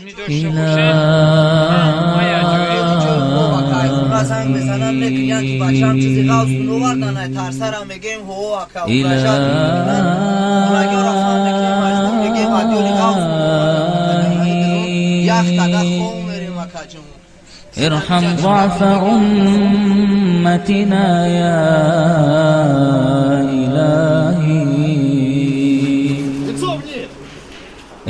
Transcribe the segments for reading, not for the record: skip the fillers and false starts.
бинӣ дошта бошед. Занг мезанам, мегӯянд ки бачаам чизи ғавз овардан, ай тарсарам мегӯем ҳо ака угрожать мекунанд. Хонагиёро фаҳм мекунем, маҷбур мегӯем адёли ғавз ях када хом мерем акаҷон. ارحم ضعف أمتنا يا إلهي،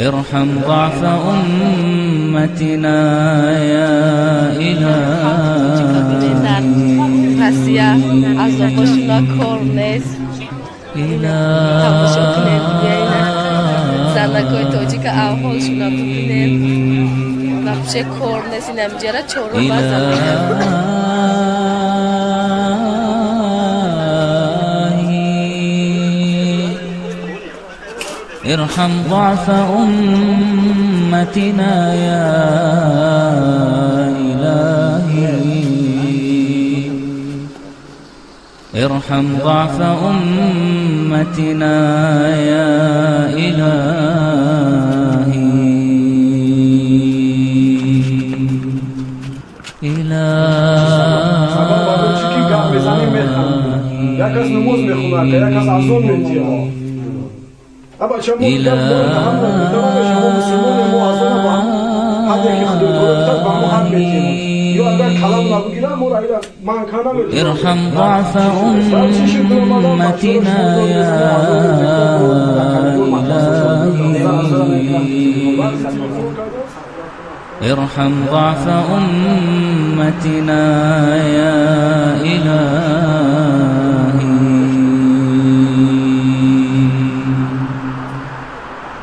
ارحم ضعف أمتنا يا إلهي. Россия азобошуна кор нест. Тамошо кунем, занакои тоҷика авҳолшуна бубинем. Вообще кор нест, инамҷара чорум база. ارحم ضعف أمتنا يا إلهي، ارحم ضعف أمتنا يا إلهي. Як аз намоз мехонад, як аз азон медиҳад. ارحم ضعف أمتنا يا إلهي، ارحم ضعف أمتنا يا إلهي.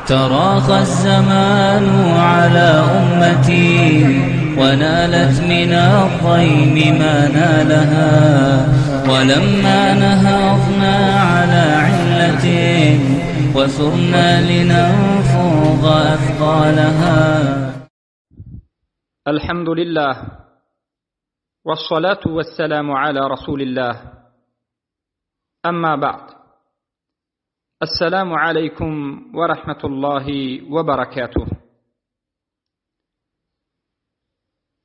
تراخى الزمان على أمتي ونالت من الضيم ما نالها، ولما نهضنا على علة وصرنا لننفض أثقالها. الحمد لله والصلاة والسلام على رسول الله، أما بعد، السلام علیکم و رحمت الله و برکاته.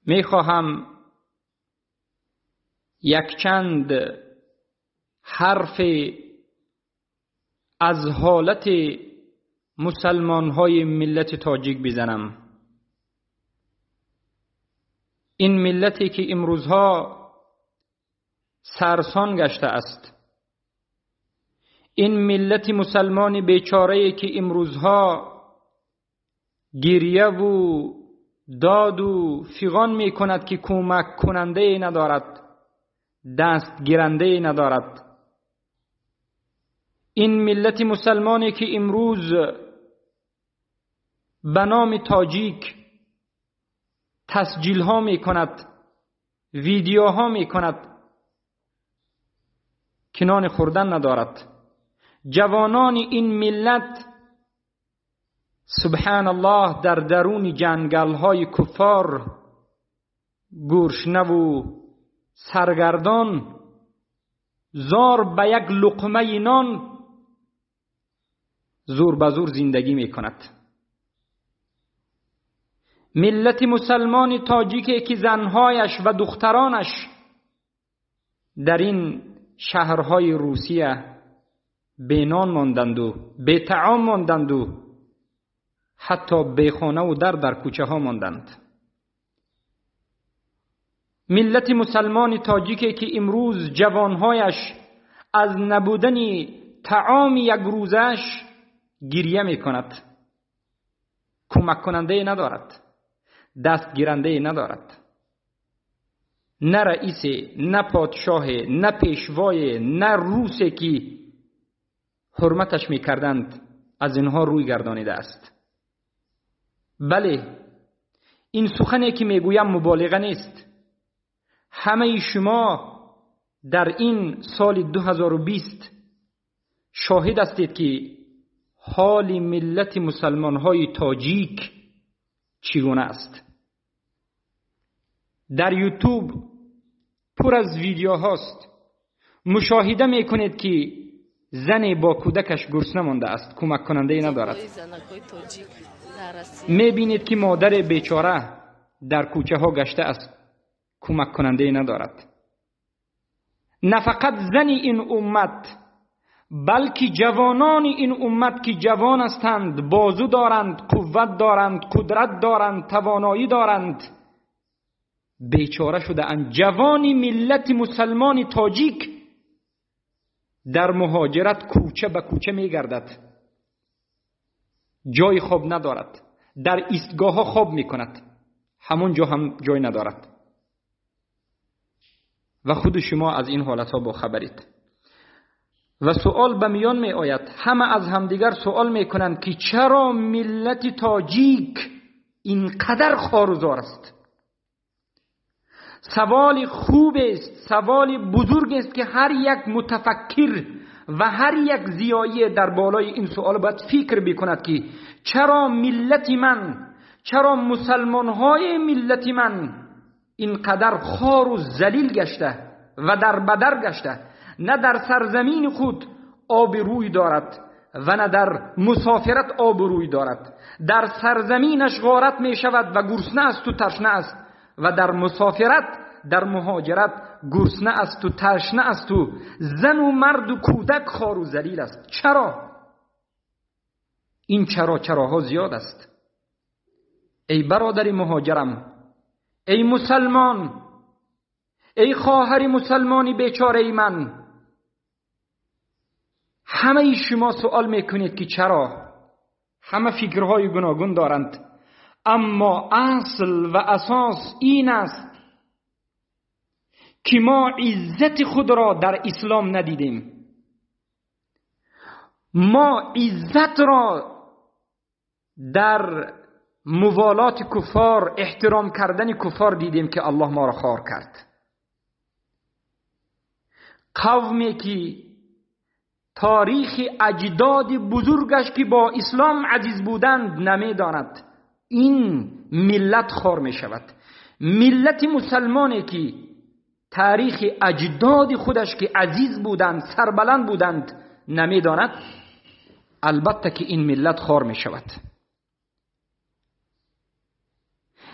میخواهم یک چند حرف از حالت مسلمان های ملت تاجیک بزنم. این ملتی که امروزها سرسان گشته است، این ملت مسلمان بیچاره که امروزها گریه و داد و فیغان می کند که کمک کننده ندارد، دست گیرنده ندارد. این ملت مسلمانی که امروز به نام تاجیک تسجیل ها می کند، ویدیوها می کند که نان خوردن ندارد. جوانان این ملت سبحان الله در درون جنگل های کفار گرسنه و سرگردان، زار به یک لقمه نان زور به زور زندگی می کند. ملت مسلمان تاجیکی که زنهایش و دخترانش در این شهرهای روسیه بی نان ماندند و بی طعام ماندند و حتی بی خانه و در کوچه ها ماندند. ملت مسلمان تاجیکی که امروز جوانهایش از نبودن طعام یک روزش گریه می کند، کمک کننده ندارد، دست گیرنده ندارد، نه رئیس، نه پادشاه، نه پیشوای، نه روسی که حرمتش میکردند از اینها روی گردانیده است. بله، این سخنی که میگویم مبالغه نیست. همه شما در این سال 2020 شاهد هستید که حال ملت مسلمان های تاجیک چگونه است. در یوتیوب پر از ویدیو هاست، مشاهده میکنید که زنی با کودکش گرسنه مانده است، کمک کننده ای ندارد. میبینید که مادر بیچاره در کوچه ها گشته است، کمک کننده ای ندارد. نه فقط زن این امت، بلکه جوانان این امت که جوان هستند، بازو دارند، قوت دارند، قدرت دارند، توانایی دارند، بیچاره شده اند. جوانی ملت مسلمان تاجیک در مهاجرت کوچه به کوچه میگردد، جای خواب ندارد، در ایستگاه ها خواب میکند، همون جا هم جای ندارد. و خود شما از این حالت ها با خبرید. و سوال به میان می آید، همه از همدیگر سوال می کنند که چرا ملت تاجیک اینقدر خوار و زار است؟ سوال خوب است، سوال بزرگ است که هر یک متفکر و هر یک زیایی در بالای این سوال باید فکر بکند که چرا ملت من، چرا مسلمان های ملت من اینقدر خوار و ذلیل گشته و در بدر گشته، نه در سرزمین خود آب روی دارد و نه در مسافرت آب روی دارد. در سرزمینش غارت می شود و گرسنه است و تشنه است، و در مسافرت، در مهاجرت گرسنه است و تشنه است و زن و مرد و کودک خوار و ذلیل است. چرا؟ این چرا چراها زیاد است. ای برادر مهاجرم، ای مسلمان، ای خواهر مسلمانی بیچاره من، همه شما سوال میکنید که چرا؟ همه فکرهای گوناگون دارند، اما اصل و اساس این است که ما عزت خود را در اسلام ندیدیم. ما عزت را در موالات کفار، احترام کردن کفار دیدیم که الله ما را خوار کرد. قومی که تاریخ اجداد بزرگش که با اسلام عزیز بودند نمیداند، این ملت خوار می شود. ملت مسلمانی که تاریخ اجداد خودش که عزیز بودند، سربلند بودند نمیداند، البته که این ملت خوار می شود.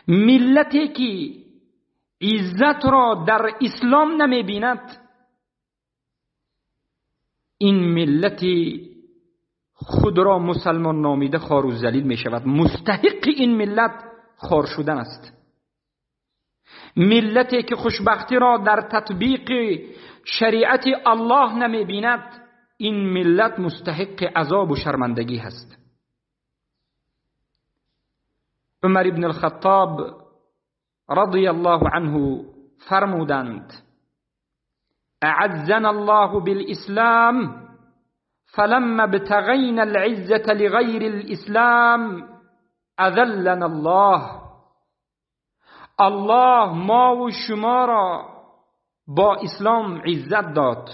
ملتی که عزت را در اسلام نمی بیند، این ملت خود را مسلمان نامیده خوار و ذلیل می شود. مستحق این ملت خوار شدن است. ملتی که خوشبختی را در تطبیق شریعت الله نمی بیند، این ملت مستحق عذاب و شرمندگی هست. عمر ابن الخطاب رضی الله عنه فرمودند: اعزنا الله بالاسلام فلما ابتغینا العزة لغیر الاسلام اذلنا الله. الله ما و شما را با اسلام عزت داد.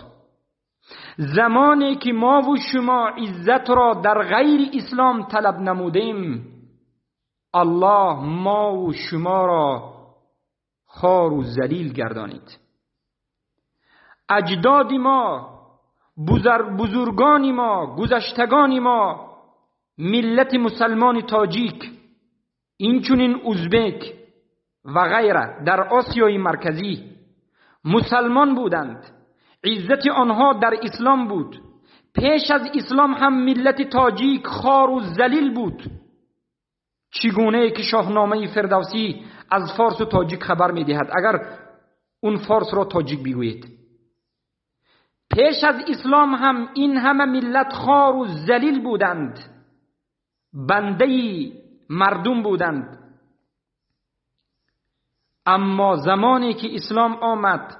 زمانی که ما و شما عزت را در غیر اسلام طلب نمودیم، الله ما و شما را خوار و ذلیل گردانید. اجداد ما، بزرگان ما، گذشتگان ما، ملت مسلمان تاجیک، اینچنین ازبک و غیره در آسیای مرکزی مسلمان بودند. عزت آنها در اسلام بود. پیش از اسلام هم ملت تاجیک خوار و ذلیل بود. چگونه که شاهنامه فردوسی از فارس و تاجیک خبر میدهد، اگر اون فارس را تاجیک بگویید. پیش از اسلام هم این همه ملت خوار و ذلیل بودند، بنده مردم بودند. اما زمانی که اسلام آمد،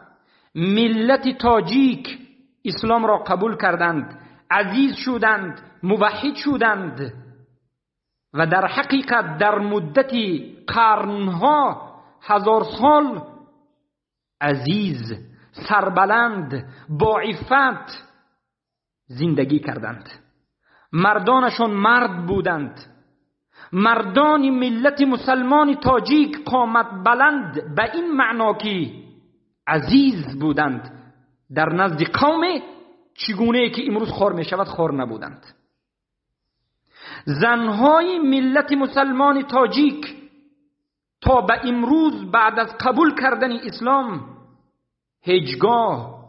ملت تاجیک اسلام را قبول کردند، عزیز شدند، موحد شدند و در حقیقت در مدت قرنها، 1000 سال، عزیز، سربلند، با عفت زندگی کردند. مردانشان مرد بودند. مردان ملت مسلمان تاجیک قامت بلند به این معنا که عزیز بودند در نزد قوم چگونه که امروز خار می شود خار نبودند. زنهای ملت مسلمان تاجیک تا به امروز بعد از قبول کردن اسلام هیچگاه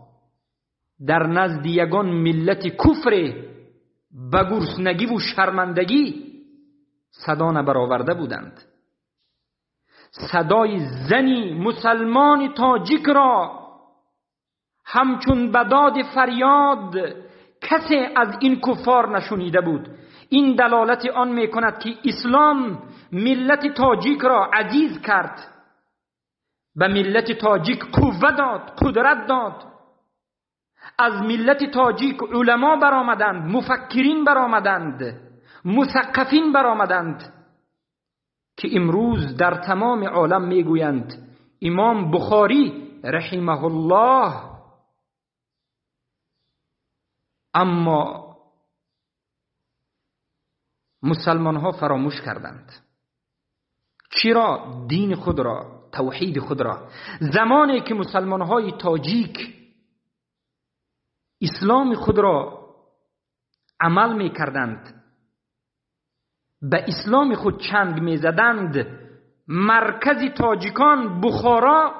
در نزد یگان ملت کفر به گرسنگی و شرمندگی صدا نبرآورده بودند. صدای زنی مسلمان تاجیک را همچون بداد فریاد کسی از این کفار نشنیده بود. این دلالت آن میکند که اسلام ملت تاجیک را عزیز کرد، به ملت تاجیک قوه داد، قدرت داد. از ملت تاجیک علما برآمدند، مفکرین برآمدند، مثقفین برآمدند که امروز در تمام عالم میگویند امام بخاری رحمه الله. اما مسلمان ها فراموش کردند. چرا؟ دین خود را، توحید خود را. زمانی که مسلمان های تاجیک اسلام خود را عمل می کردند، به اسلام خود چنگ می زدند، مرکز تاجیکان بخارا،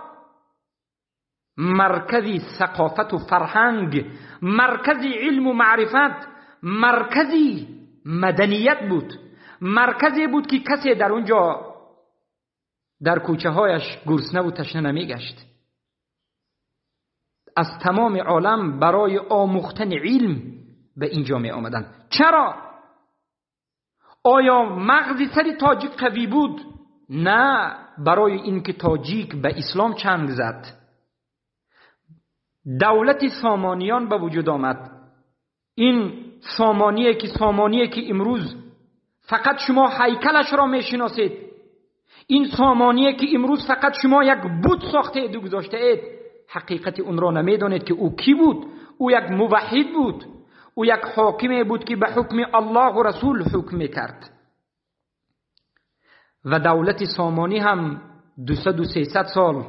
مرکز ثقافت و فرهنگ، مرکز علم و معرفت، مرکزی مدنیت بود، مرکزی بود که کسی در اونجا در کوچه هایش گرسنه و تشنه نمیگشت. از تمام عالم برای آموختن علم به اینجا می آمدند. چرا؟ آیا مغز سر تاجیک قوی بود؟ نه، برای اینکه تاجیک به اسلام چنگ زد. دولت سامانیان به وجود آمد. این سامانیه که امروز فقط شما هیکلش را میشناسید، این سامانیه که امروز فقط شما یک بت ساخته اید و گذاشته اید، حقیقت اون را نمیدانید که او کی بود. او یک موحد بود، او یک حاکم بود که به حکم الله و رسول حکم میکرد. و دولت سامانی هم 200-300 سال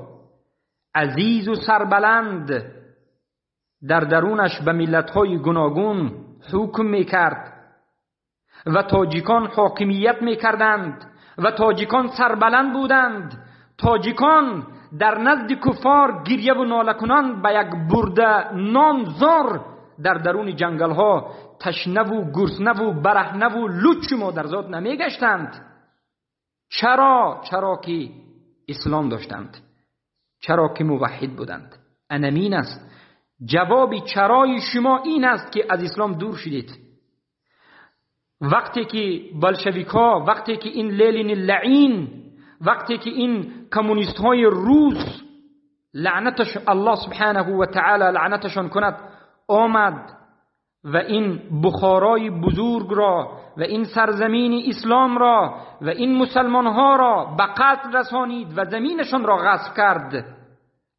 عزیز و سربلند در درونش به ملت‌های گوناگون حکم میکرد و تاجیکان حاکمیت میکردند و تاجیکان سربلند بودند. تاجیکان در نزد کفار گریه و ناله کنان به یک برده نان زار در درون جنگل ها تشنه و گرسنه و برهنه و لوچ مادرزاد نمیگشتند. چرا؟ چرا که اسلام داشتند، چرا که موحد بودند. انمین است جواب چرای شما، این است که از اسلام دور شدید. وقتی که بلشویک ها، وقتی که این لنین لعین، وقتی که این کمونیست های روس لعنتش الله سبحانه و تعالی لعنتشان کند آمد و این بخارای بزرگ را و این سرزمین اسلام را و این مسلمان ها را به قتل رسانید و زمینشان را غصب کرد،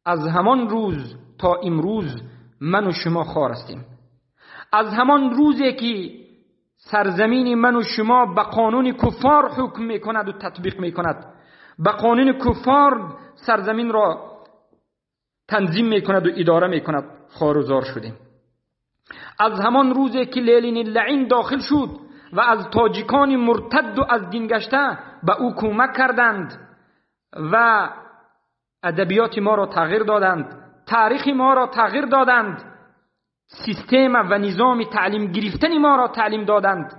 از همان روز تا امروز من و شما خوار هستیم. از همان روزی که سرزمین من و شما به قانون کفار حکم میکند و تطبیق میکند، به قانون کفار سرزمین را تنظیم میکند و اداره میکند، خوار و زار شدیم. از همان روزی که لنین لعین داخل شد و از تاجیکان مرتد و از دین گشته به او کمک کردند و ادبیات ما را تغییر دادند، تاریخ ما را تغییر دادند، سیستم و نظام تعلیم گرفتن ما را تعلیم دادند،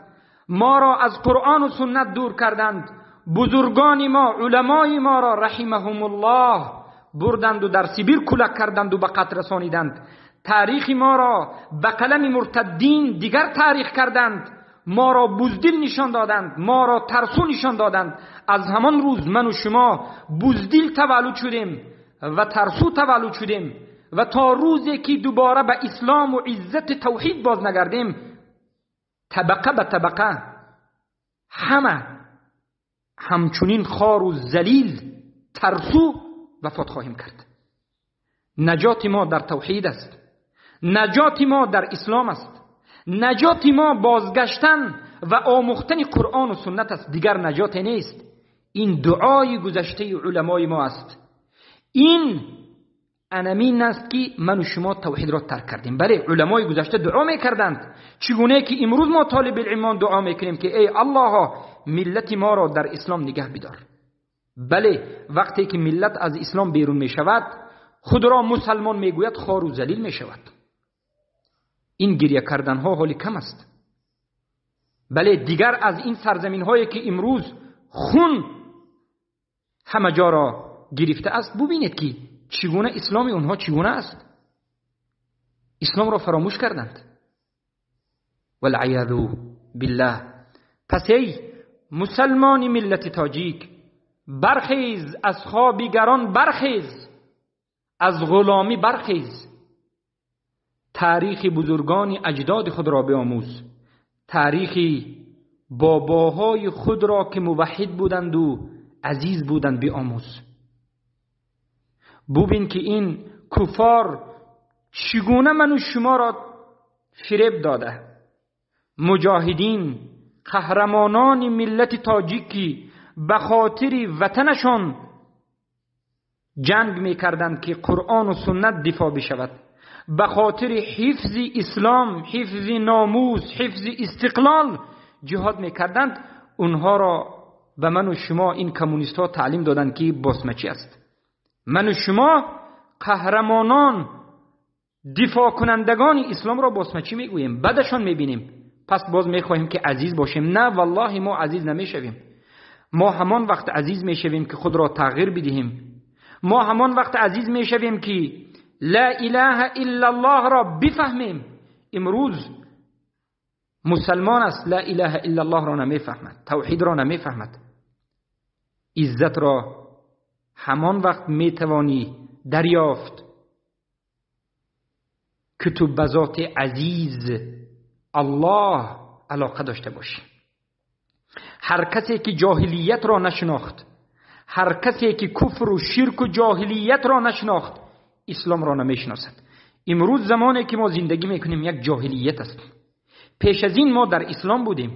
ما را از قرآن و سنت دور کردند، بزرگان ما، علمای ما را رحمهم الله بردند و در سیبیر کلک کردند و به قتل رسانیدند. تاریخ ما را به قلم مرتدین دیگر تاریخ کردند، ما را بزدل نشان دادند، ما را ترسو نشان دادند. از همان روز من و شما بزدل تولد شدیم و ترسو تولد شدیم و تا روزی که دوباره به اسلام و عزت توحید باز نگردیم، طبقه به طبقه همه همچنین خار و ذلیل ترسو وفات خواهیم کرد. نجات ما در توحید است، نجات ما در اسلام است، نجات ما بازگشتن و آموختن قرآن و سنت است، دیگر نجات نیست. این دعای گذشته علمای ما است، این Анамин аст ки ман ва шумо тавҳидро тарк кардем. Бале, уламои гузашта дуо мекарданд, чигуна ки имрӯз мо толиби илмон дуо мекунем ки эй Аллоҳо, миллати моро дар ислом нигаҳ бидор. Бале, вақте ки миллат аз ислом берун мешавад, худро мусалмон мегӯяд, хору залил мешавад. Ин гиря карданҳо ҳоли кам аст. Бале, дигар аз ин сарзаминҳое ки имрӯз хун ҳама ҷоро гирифта аст, бубинед ки чигуна исломи онҳо чигуна аст. Исломро фаромӯш карданд. Валъиязу биллаҳ. Пас эй мусалмони миллати тоҷик, бархез аз хоби гарон, бархез аз ғуломӣ, бархез. Таърихи бузургони аҷдоди худро биомӯз, таърихи бобоҳои худро ки муваҳҳид буданду азиз буданд биомӯз. Бубин ки ин куффор чигуна ману шуморо фиреб дода. Муҷоҳидин, қаҳрамонони миллати тоҷик ки ба хотири ватанашон ҷанг мекарданд ки Қуръону суннат дифоъ бишавад, ба хотири ҳифзи ислом, ҳифзи номус, ҳифзи истиқлол ҷиҳод мекарданд, онҳоро ба ману шумо ин коммунистҳо таълим доданд ки босмачӣ аст. Ману шумо қаҳрамонон, дифоъкунандагони исломро босмачӣ мегӯем, бадашон мебинем. Пас боз мехоҳем ки азиз бошем. На, валлоҳи мо азиз намешавем. Мо ҳамон вақт азиз мешавем ки худро тағйир бидиҳем. Мо ҳамон вақт азиз мешавем ки ла илаҳа иллаллоҳро бифаҳмем. Имрӯз мусалмон аст, ла илаҳа иллаллоҳро намефаҳмад, тавҳидро намефаҳмад. Иззатро ҳамон вақт метавонӣ дарёфт ки ту ба зоти азиз Аллоҳ алоқа дошта бошӣ. Ҳар касе ки ҷоҳилиятро нашинохт, ҳар касе ки куфру ширку ҷоҳилиятро нашинохт, исломро намешиносад. Имрӯз замоне ки мо зиндагӣ мекунем як ҷоҳилият аст. Пеш аз ин мо дар ислом будем.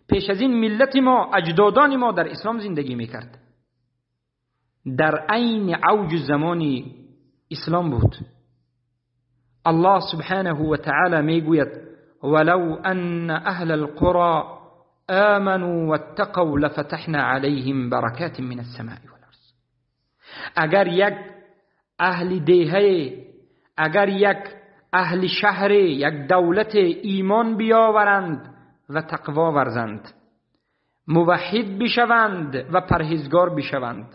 Пеш аз ин миллати мо, аҷдодони мо дар ислом зиндагӣ мекард. Дар айни авҷу замони ислом буд. Аллоҳ субҳанаҳу ва таъала мегӯяд: ولو أن أهل القرى آمنوا واتقوا لفتحنا عليهم بركات من السماء والأرض. اگر یک اهل دیهه، اگر یک اهل شهر، یک دولت ایمان بیاورند و تقوا ورزند، موحد بشوند و پرهیزگار بشوند،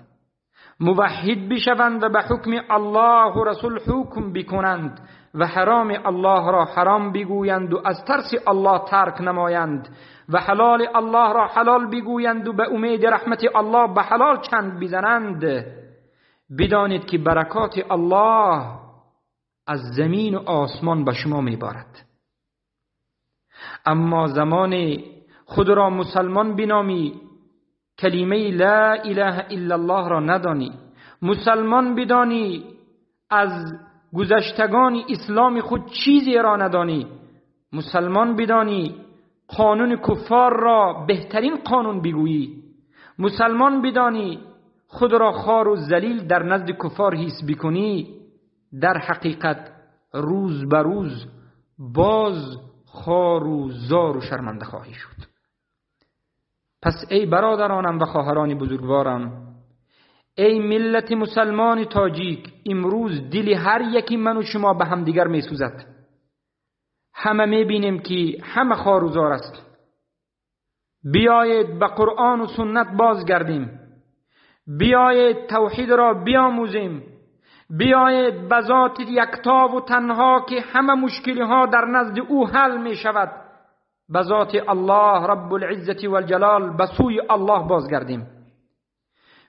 موحد بشوند و به حکم الله و رسول حکم بکنند و حرام الله را حرام بگویند و از ترس الله ترک نمایند و حلال الله را حلال بگویند و به امید رحمت الله به حلال چند بزنند، بدانید که برکات الله از زمین و آسمان به شما میبارد. اما زمان خود را مسلمان بنامی، کلمه لا اله الا الله را ندانی، مسلمان بدانی، از گذشتگان اسلام خود چیزی را ندانی، مسلمان بدانی، قانون کفار را بهترین قانون بگویی، مسلمان بدانی، خود را خوار و ذلیل در نزد کفار حس بکنی، در حقیقت روز به روز باز خوار و زار و شرمنده خواهی شد. پس ای برادرانم و خواهران بزرگوارم، ای ملت مسلمان تاجیک، امروز دل هر یکی من و شما به همدیگر میسوزد. همه میبینیم که همه خوار و زار است. بیایید به قرآن و سنت بازگردیم، بیایید توحید را بیاموزیم، بیایید به ذات یکتا و تنها که همه مشکلی ها در نزد او حل می شود، به ذات الله رب العزة والجلال، به سوی الله بازگردیم.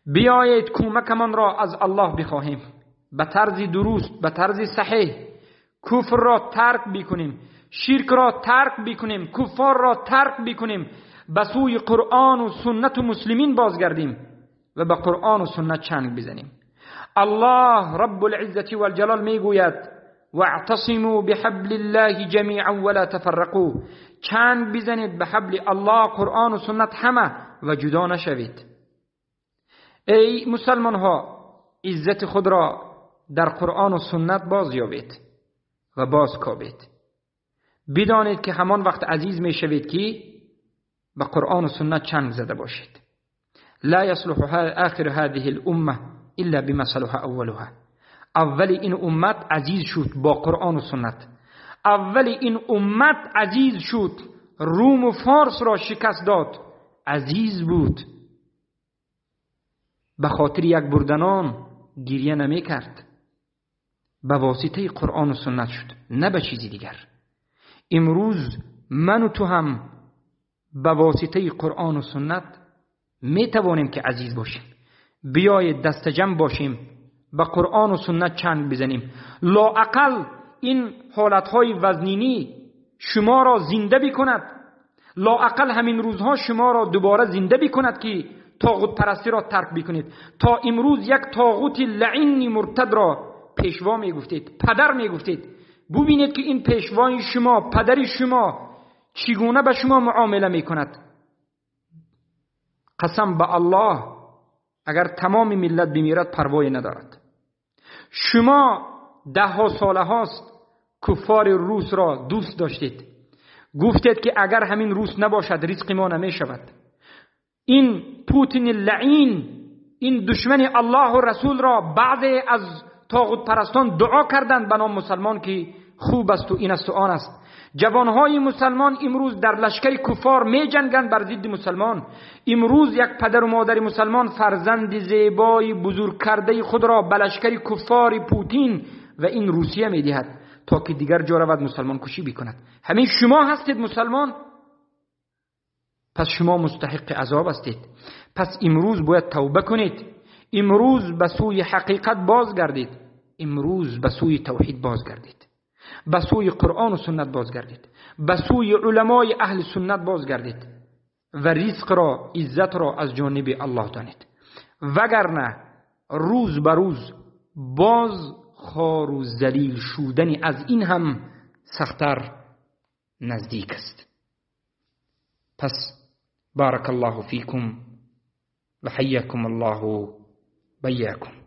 بیایید کمکمان را از الله بخواهیم، به طرز درست، به طرز صحیح. کفر را ترک بکنیم، شرک را ترک بکنیم، کفار را ترک بکنیم، به سوی قرآن و سنت و مسلمین بازگردیم و به قرآن و سنت چنگ بزنیم. الله رب العزة والجلال میگوید: واعتصموا بحبل الله جمیعا ولا تفرقوا. چنگ بزنید به حبل الله، قرآن و سنت همه، و جدا نشوید. ای مسلمان ها، عزت خود را در قرآن و سنت باز یابید و باز کابید. بدانید که همان وقت عزیز می شوید که به قرآن و سنت چنگ زده باشید. لا یصلح آخر هذه الامه الا بما صلح اولها. اول این امت عزیز شد با قرآن و سنت. اول این امت عزیز شد، روم و فارس را شکست داد، عزیز بود. به خاطر یک بردنان گریه نمی کرد، به واسطه قرآن و سنت شد، نه به چیزی دیگر. امروز من و تو هم به واسطه قرآن و سنت می توانیم که عزیز باشیم. بیاید دست جمع باشیم، به قرآن و سنت چنگ بزنیم. لااقل این حالتهای وزنینی شما را زنده بکند، لااقل همین روزها شما را دوباره زنده بکند که طاغوت پرستی را ترک بکنید. تا امروز یک طاغوت لعین مرتد را پیشوا میگفتید، پدر میگفتید. ببینید که این پیشوای شما، پدر شما چگونه به شما معامله میکند. قسم به الله اگر تمام ملت بمیرد پروای ندارد. شما ده ها ساله هاست کفار روس را دوست داشتید، گفتید که اگر همین روس نباشد رزق ما نمی شود. این پوتین لعین، این دشمن الله و رسول را بعضی از طاغوت پرستان دعا کردند به نام مسلمان که خوب است و این است و آن است. جوانهای مسلمان امروز در لشکر کفار می جنگند بر ضد مسلمان. امروز یک پدر و مادر مسلمان فرزند زیبای بزرگ کرده خود را به لشکر کفار پوتین و این روسیه می دهد تا که دیگر جا رود مسلمان کشی بکند. همین شما هستید مسلمان، پس شما مستحق عذاب هستید. پس امروز باید توبه کنید، امروز به سوی حقیقت بازگردید، امروز به سوی توحید بازگردید، به سوی قرآن و سنت بازگردید، به سوی علمای اهل سنت بازگردید و رزق را، عزت را از جانب الله دانید. وگرنه روز به روز باز خوار و ذلیل شدن از این هم سخت‌تر نزدیک است. پس بارک الله فیکم و حیاکم الله و بیاکم.